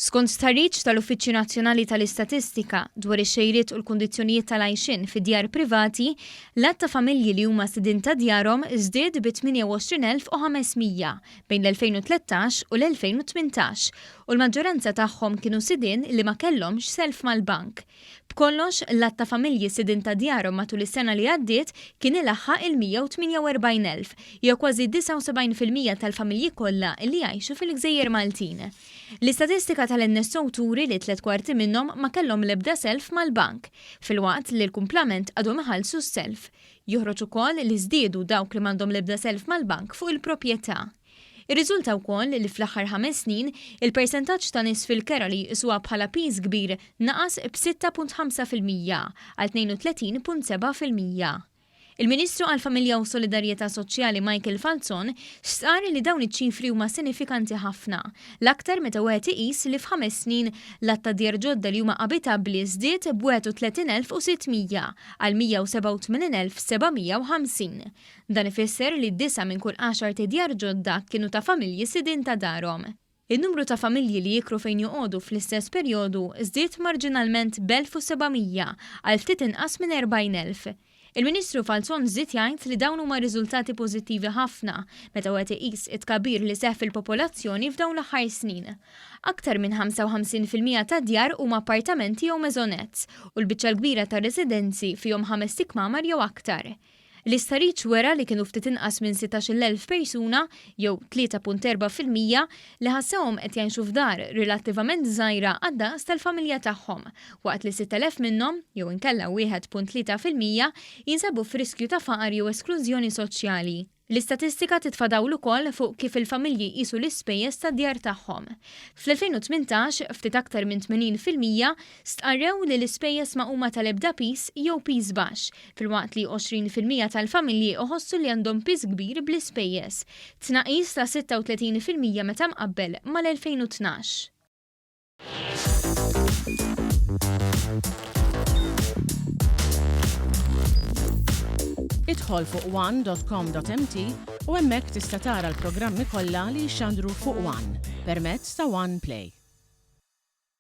Skont stħarriġ tal-Uffiċċju Nazzjonali tal-Istatistika dwar ix-xejriet u l-kundizzjonijiet tal-għajxien fi djar privati, l-għadd ta' familji li huma sidien ta' djarhom żdied bi 28,500 bejn l-2013 u l-2018 u l-maġġoranza tagħhom kienu sidien li ma kellhomx self mal-bank. B'kollox, l-għadd ta' familji sidien ta' djarhom matul is-sena li għaddiet kien ilaħħaq il-148,000, jew kważi 79% tal-familji kollha li jgħixu fil-gżejjer Maltin. L-istatistika tal-NSO turi li tlett kwarti minnhom ma kellhom l-ebda self mal-bank, filwaqt li l-kumplament għadhom iħallsu s-self. Joħroġ ukoll li żdiedu dawk li m'għandhom l-ebda self mal-bank fuq il-proprjetà. Irriżulta wkoll li fl-aħħar ħames snin, il-persentaġġ ta' nies fil-kera li jqisuha bħala piż kbir naqas b'6.5% għal 32.7%. Il-Ministru għall-Familja u Solidarjetà Soċjali Michael Falzon stqarr li dawn iċ-ċifri huma sinifikanti ħafna, l-aktar meta wieħed iqis li f'ħames snin l-għadd ta' djar ġodda li huma abitabbli żdied b'31,600 għal 187,750. Dan ifisser li disgħa minn kull għaxart idjar ġodda kienu ta' familji sidien ta' darhom. In-numru ta' familji li jikru fejn joqogħdu fl-istess perjodu żdied marġinalment b'1,700 għal ftit inqas minn 40,000. Il-Ministru Falzon żied jgħid li dawn huma riżultati pożittivi ħafna meta wieħed iqis it-tkabbir li seħħ fil-popolazzjoni f'dawn l-aħħar snin. Aktar minn 55% tad-djar huma appartamenti jew maisonettes u l-biċċa l-kbira tar-residenzi fihom ħamest ikmamar jew aktar. L-istħarriġ wera li kienu ftit inqas minn 16,000 persuna, jew 3.4%, li ħassewhom qed jgħixu f'dar relattivament żgħira għad-daqs tal-familja tagħhom, waqt li 6,000 minnhom, jew inkella 1.3%, jinsabu f'riskju ta' faqar jew esklużjoni soċjali. L-istatistika titfa' dawl ukoll fuq kif il-familji jqisu l-ispejjeż tad-djar tagħhom. Fl-2018, ftit aktar minn 80% stqarrew li l-ispejjeż ma huma tal-ebda piż jew piż baxx, filwaqt li 20% tal-familji iħossu li għandhom piż kbir bl-ispejjeż, tnaqqis ta' 36% meta mqabbel mal-2012. Idħol fuq one.com.mt u hemmhekk tista' tara l-programmi kollha li jixxandru fuq One permezz ta' One Play.